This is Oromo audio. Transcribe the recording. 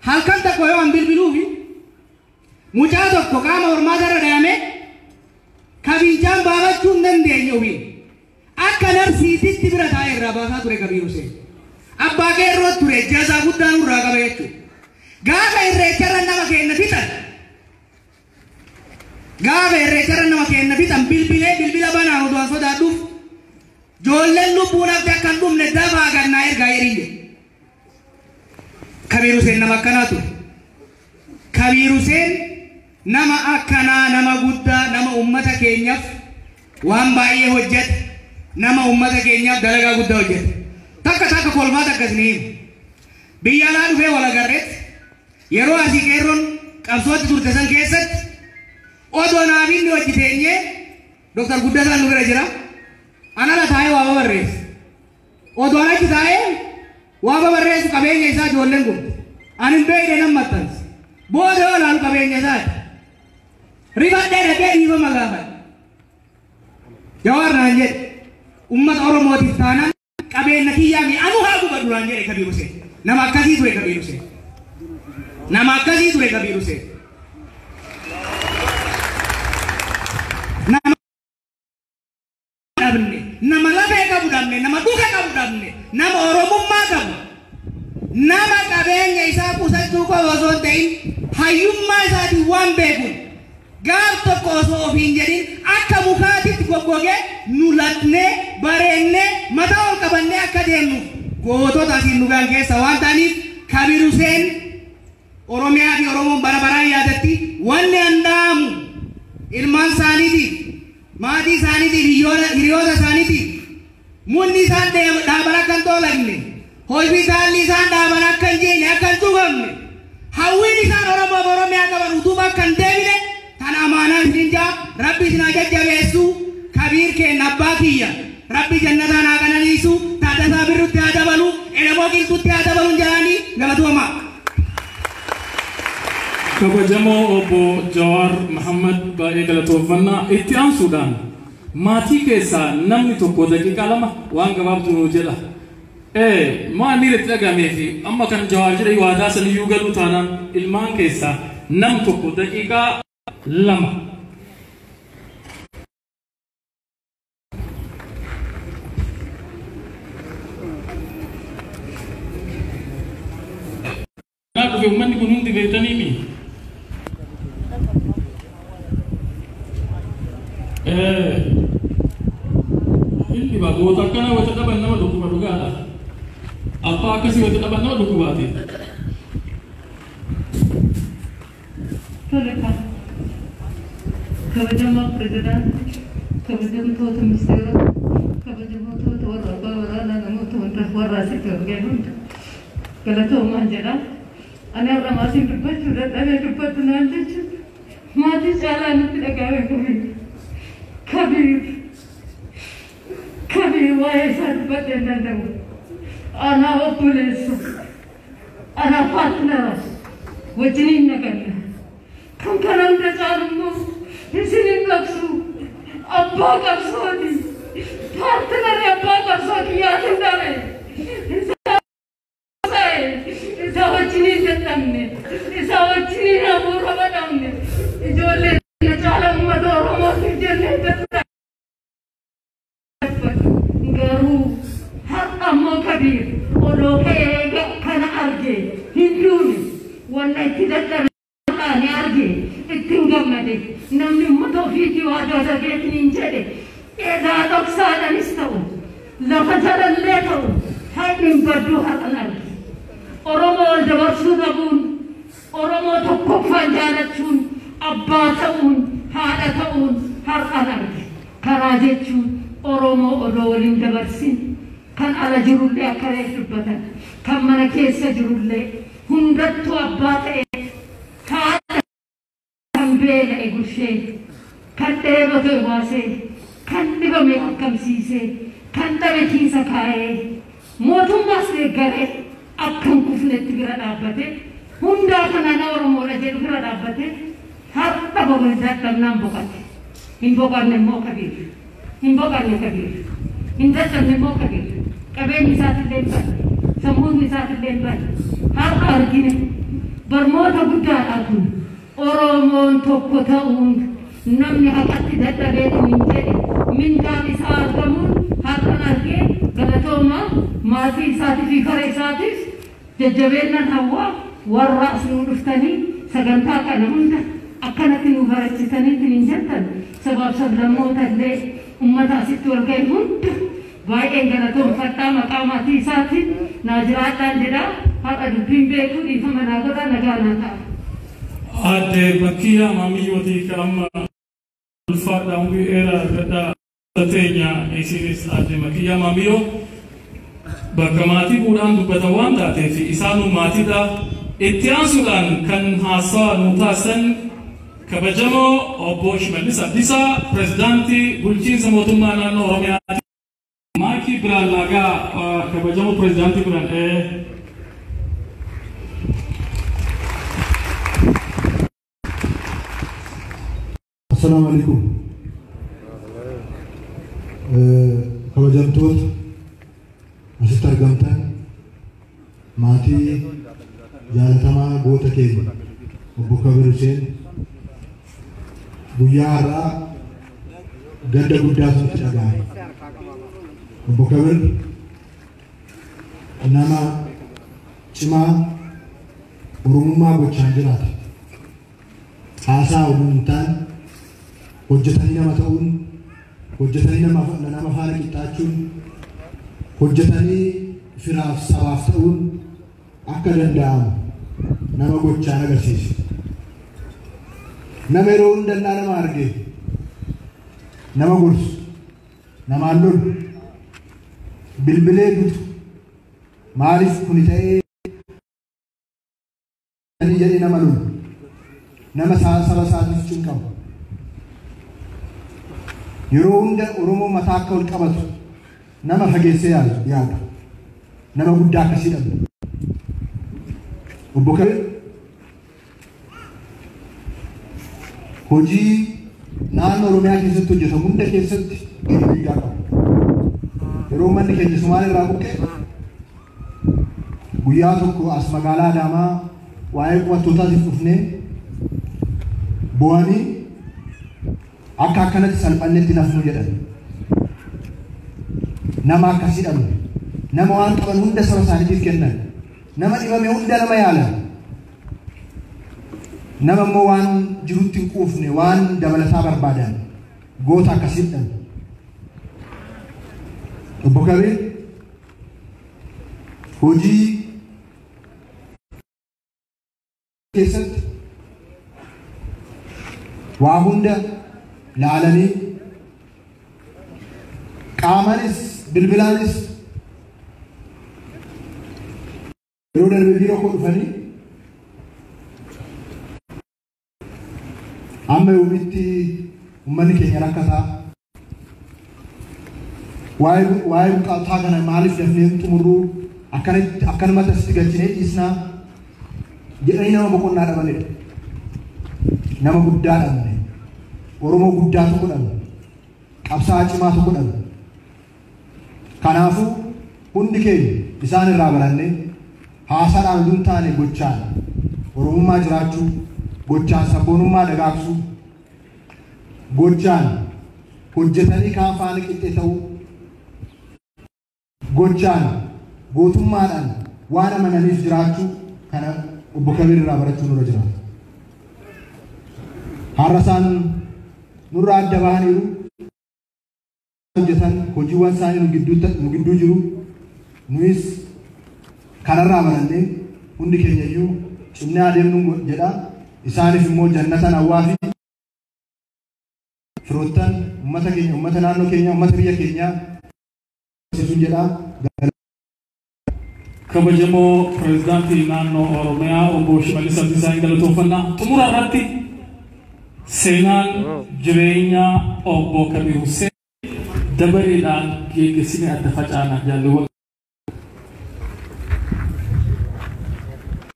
Halkan tokko yoo an bilbiluufi mucaa tokko qaama hormaata irra dhayame kabincaan baafachuu hin dandeenye ofiin. Akka narsiititti bira taa'ee irraa baasaa ture Kabiir Hussein. Abbaa qeerroo ture jazaa guddaa nurraa qaba jechuudha. Gaafa irreecharra nama keenya fixan gaafa irreecharra nama keenya fixan bilbilee bilbila banaan oduu an sodaadhuuf ijoolleen lubbuun hafte akka hin dhumne dafaa gannaa ergaa jedhin jedhe. Kabiir Hussein nama akkanaa ture. Kabiir Hussein nama akkanaa nama guddaa nama uummata keenyaaf waan baay'ee hojjete nama uummata keenyaaf dalagaa guddaa hojjete. Takka takka kolfaa takkas ni himu. Biyya alaa dhufee wal agarreetti yeroo asii qeerroon qabsootti turte san keessatti odoo naaf inni hojii teenyee Dr. Guddataan nu bira jira. Anala taa'ee waa babarreessa. Odoo achi taa'ee waa babarreessu qabeenya isaa ijoolleen gubde. Ani hin beekne nan maxxanse. Booda yoo ilaalu qabeenya isaati. Rifadhee dhaqee dhiifama gaafadhe. Jawaar naan jedhe uummata Oromootiif taanaan qabeenya kiyyaa mi anu haa gubadhu naan jedhe Kabiir Hussein. Nama akkasii ture Kabiir Hussein. Nama akkasii ture Kabiir Hussein. Nama dhabne, nama lafee qabu dhabne, nama dhuga qabu dhabne, nama Oromummaa qabu, nama qabeenya isaa qusachuu qofa osoo hin ta'in hayyummaa isaatiin waan beekuun gaaf tokko osoo ofiin jedhin akka mukaatitti goggogee nu latnee bareennee mataa ol qabannee akka deemnu gootota asiin nu gahan keessa waan ta'aniif Kabiir Hussein Oromiyaa fi Oromoon bara baraan yaadatti wanni an dhaamu ilmaan isaaniitiif maatii isaaniitiif hiriyoota isaaniitiif munni isaan dhaaban akka hin toolagne hospitaalli isaan dhaaban akka hin jiine akka hin cufamne hawwiin isaan Oromoof Oromiyaa qaban utuuba akka hin deebine tan amaanaa isin jaa rabbi isin haa jajjabeessu Kabiir keenya abbaa kiyya rabbi jannataan haa qananiisu Taaddasaa Birrutti haa dabalu Elemoo Qilxutti haa dabalu jedhanii galatoomaa. Kabajamoo obbo Jawaar Mahammad baay'ee galatoofannaa itti aansuudhaan maatii keessaa namni tokko daqiiqaa lama waan gabaabduu nuu jedha. Maal miira itti dhagahamee fi amma kan Jawaar jedhe waadaa saniyyuu galuu taanaan ilmaan keessaa nam tokko daqiiqaa lama. Kanaa dhufe uummanni kun hundi beektanii mi? Inni ba goota akkanaa wata dhaban nama dhukkuba dhugaadha. Abbaa akkasii wata dhaban nama dhukkubaati. Tole ka. Kabajamaa pirezidaantii, kabajamtoota ministeerota, kabajamtoota warra abbaa waraanaa namoota hunda warra asitti wal ga'e hunda galatoomaan jedha. Ani har'a maatiin dubbachuu dadhabee dubbadhu naan jechuun maatii caalaa nutti dhaga'ame Kabiir. Kabiir. Kabiir waa'ee isaa dubbadhee hin danda'u. Anaa obboleessa. Anaa paartinara. Wajjiniin naganna. Kan kana hunda caalu immoo isin hin dhoksu. Abbaa qabsooti. Paartinarri abbaa qabsoo kiyyaatiin dhabe. Isa wajjiniin dadhabne. Isa wajjiniin hafuura badhamne. Ijoollee na caala uummata Oromootiif jennee dadhabne. Garuu har'a immoo Kabiir odoo ka'ee kana arge hin duune wanna itti dadhabe ni arge ittiin gammade namni uummata ofiitii waa dalageetiin hin jedhe edaa dhoksaadhanis ta'u lafa jalallee ta'u haqni hin badduu har'an arge. Oromoo wal dabarsuu dhabuun Oromoo tokkoffaan jaalachuun abbaa ta'uun haadha ta'uun har'an arge. Karaa jechuun Oromoo odoo waliin dabarsin kan ala jirullee akka reef dubbatan kan mana keessa jirullee hundattuu abbaa ta'e haadha kan beela'e gushee kan dheebote baasee kan dhibame akkamsiisee kan dhabe kiisa kaa'ee mootummaas deeggaree akka hin kufnetti bira dhaabbate hundaa kanaan Oromoodha jedhu bira dhaabbate har'a boru dadhabnaan boqote. Hin boqanne immoo Kabiir. Hin boqanne Kabiir. Hin dadhabne immoo Kabiir. Qabeenyi isaatillee hin badne. Sammuun isaatillee hin badne. Har'a argine. Barmoota guddaadha kun. Oromoon tokko ta'uun namni haqatti dadhabeetu hin jedhe mindaan isaa argamuun har'an argee galatooma maatii isaatii fi fara isaatiif jajjabeennan hawwaa warra as nuu dhuftanii sagantaa kana hunda akkanatti nu barachisaniitiin hin jettan sabaaf sablammoota illee ummata asitti wal ga'e hunda baay'een galatoomfadhaa maqaa maatii isaatiin naa jiraadhaan jedhaa har'a dubbiin beekuu dhiifama naa godhaa nagaa naa ta'a. Aadde Bakkiyaa Maamiyyootii kan amma ulfaadhaa umurii dheeraa argadhaa teenya isinis Aadde Bakkiyaa Maamiyyoo bakka maatii bu'uudhaan dubbatan waan taateef isaanuu maatiidha. Itti aansuudhaan kan haasawa nu taasisan kabajamoo obbo Shimallis Abdiisaa pirezidaantii bulchiinsa mootummaa naannoo Oromiyaati. Maakii biraan laagaa kabajamoo pirezidaantii biraan. Assalamu alaikum. Kabajamtoota asitti argamtan maatii jaalatamaa goota keenya obbo Kabir Hussein guyyaa har'aa gadda guddaatu nutti dhaga'ame. Obbo Kabir nama cimaa Oromummaa gochaan jiraata. Haasaa oduu hin taane hojjetanii nama ta'uun, hojjetanii nama faana qixxaachuun, hojjetanii firaaf sabaaf ta'uun akka danda'amu nama gochaan agarsiisa. Nama yeroo hundannaa nama arge, nama gorsu, namaan lolu, bilbilee dutu, maaliif kuni ta'ee jedhee nama lolu, nama saba isaatiif cinqamu. Yeroo hunda Oromoo mataa akka ol qabatu nama fageessee yaadu, nama guddaa akkasii dhabne. Obbo Kabir hojii naannoo Oromiyaa keessatti hojjetamu hunda keessatti gahee guddaa qaba. Yeroo manni keenya Sumaalee irraa buqqee guyyaa tokko as magaalaa Adaamaa waa'ee qubattootaatiif dhufnee bo'anii akka akkanatti salphannetti nafnu jedhan. Nama akkasii dhabne, nama waan qaban hunda saba isaaniitiif kennan, nama dhibame hunda nama yaalan, nama immoo waan jirutti hin quufne waan dabalataa barbaadan goota akkasii dhabne. Obbo Kabir hojii keessatti waa hunda laalanii qaamanis bilbilaanis yeroo darbe biiroo koo dhufanii amma yoomitti uummanni keenya rakkataa waa'ee buqqaataa kana maaliif dafnee hin xumurruu akkanumatti asitti galchinee dhiisnaa jedhanii nama boqonnaa dhabanidha. Nama guddaa dhabne, Oromoo guddaa tokko dhabne, qabsaa'aa cimaa tokko dhabne. Kanaafuu hundi keenya isaan irraa barannee haasaadhaan utuu hin taane gochaan Oromummaa jiraachuu, gochaan sabboonummaa dagaagsuu, gochaan hojjetanii kaan faana qixxee ta'uu, gochaan gootummaadhaan waan amananiif jiraachuu kana obbo Kabir irraa barachuun nurra jira. Har'a isaan nurraa adda bahaniiru. Hojjetan hojiiwwan isaanii nu gidduu jiru. Nuyis kanarraa barannee hundi keenya iyyuu cimnee adeemnu jedha. Isaaniif immoo jannatan hawwaa fi firoottan uummata keenya, uummata naannoo keenyaa, uummata biyya keenyaa sun jedha. Kabajamoo pirezidaantii naannoo Oromiyaa obbo Shimallis Abdiisaa hin galatoofannaa. Xumura irratti seenaan jireenya obbo Kabir Hussein dabareedhaan geggeessinee adda facaana jaalluwwan.